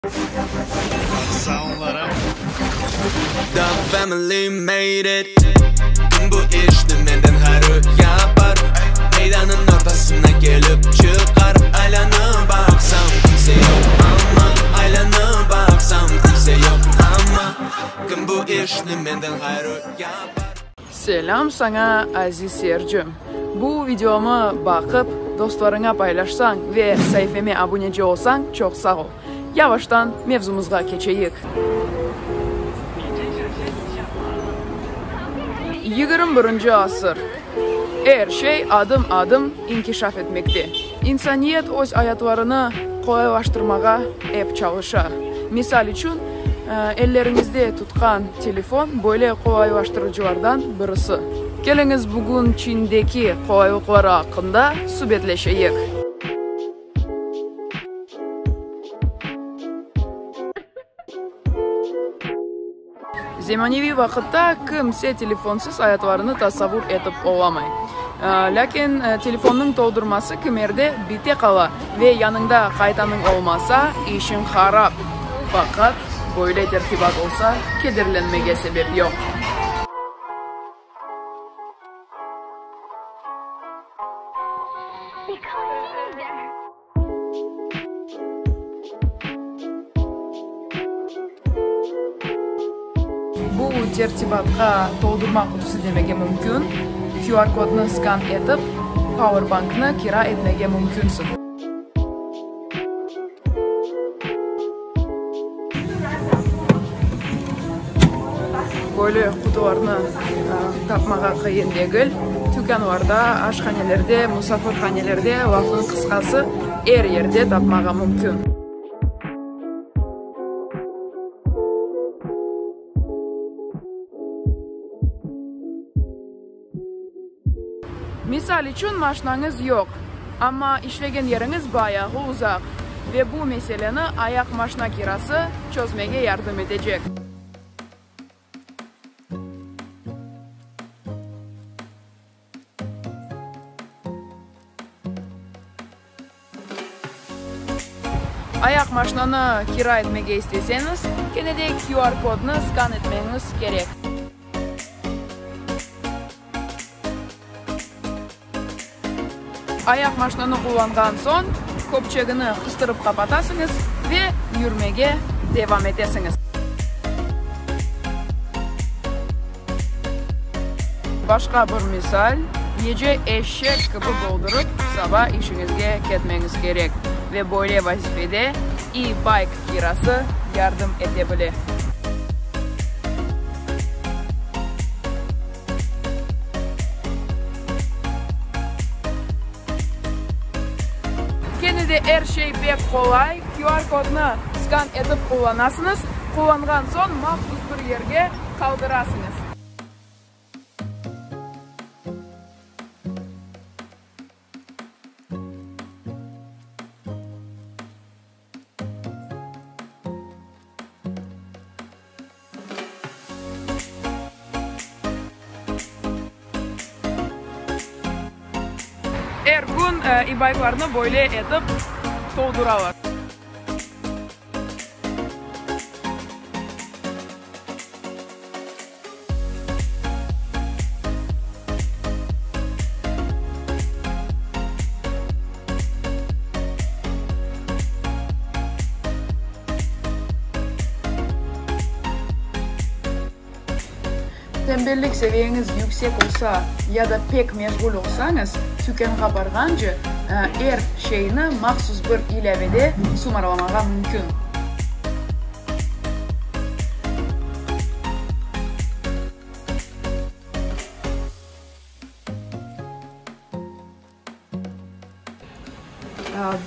Baqsa onlara. The family made it Kim bu işni menden ğayrı yapar Meydanıñ ortasına kelip çıqar Aylanıp baqsam, kimse yoq amma Aylanıp baqsam, kimse yoq amma Kim bu işni menden ğayrı yapar. Selâm saña, aziz seyirci! Bu videomı baqıp, dostlarıña paylaşsañ ve saifeme abuneci olsañ, çoq sağ ol! Yavaştan mevzumızğa keçeyik. 21-nci asır. Er şey adım-adım inkişaf etmekte. İnsaniyet öz ayatlarını qolaylaştırmağa ep çalışa. Misal içün, elleriñizde tutqan telefon böyle qolaylaştırıcılardan birisi. Keliñiz, bugün Çindeki qolaylıqları aqqında subetleşeyik. Zemaneviy vaqıtta kimse telefonsız ayatlarını tasavvur etip olamay. Lâkin telefonnıñ toldurması kimerde bite qala ve yanıñda qaytanıñ olmasa, işiñ harap. Faqat böyle tertibat olsa, kederlenmege sebep yoq. Bu tertibatqa toldurma qutusı demege mümkün, QR-kodnı skan etip, powerbanknı kira etmege mümkünsiñ. Böyle qutularnı tapmağa qıyın degil. Tükânlarda, aşhanelerde, musafirhanelerde, lafnıñ qısqası, er yerde tapmağa mümkün. Misal içün, maşnañız yoq, amma işlegen yeriñiz bayağı uzaq ve bu meseleni ayaqmaşna kirası çözmege yardım etecek. Ayaqmaşnanı kira etmege isteseñiz, kene de QR-kodnı skan etmeñiz kerek. Ayaqmaşnanı qullanğan soñ, köpçegini qıstırıp qapatasıñız ve yürmege devam etesiñiz. Başqa bir misal, gece eşek kibi boldurıp, saba işiñizge ketmeñiz kerek ve böyle vazifede e-bike kirası yardım ete bile. Kene de er şey pek qolay, QR-kodnı skan etip qullanasıñız, qullanğan soñ mahsus bir yerge qaldırasıñız. Er kün e-bayklarnı böyle etip tolduralar. Tenbellik seviyeñiz yüksek olsa ya da pek meşğul olsañız, tükânğa barğance er şeyni mahsus bir ilâvede sumarlamağa mümkün.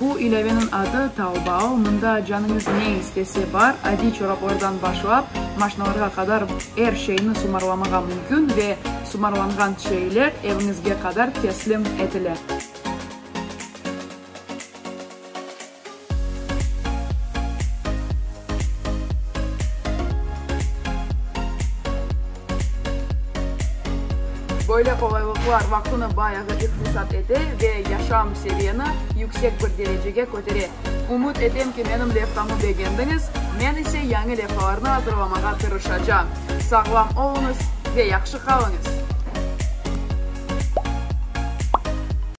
Bu ilâveniñ adı Taobao. Mında canıñız ne istese bar, adiy çoraplardan başlap, maşinalarğa qadar er şeyni sumarlamağa mümkün ve sumarlanğan şeyler eviñizge qadar teslim etile. Böyle qolaylıqlar vaqtını bayağı iqtisat ete ve yaşam seviyeni yüksek bir derecege kötere. Ümüt etem ki, menim levhamı begendiñiz, men ise yañı levhalarnı azırlamağa tırışacam. Sağlam oluñız ve yahşı qalıñız!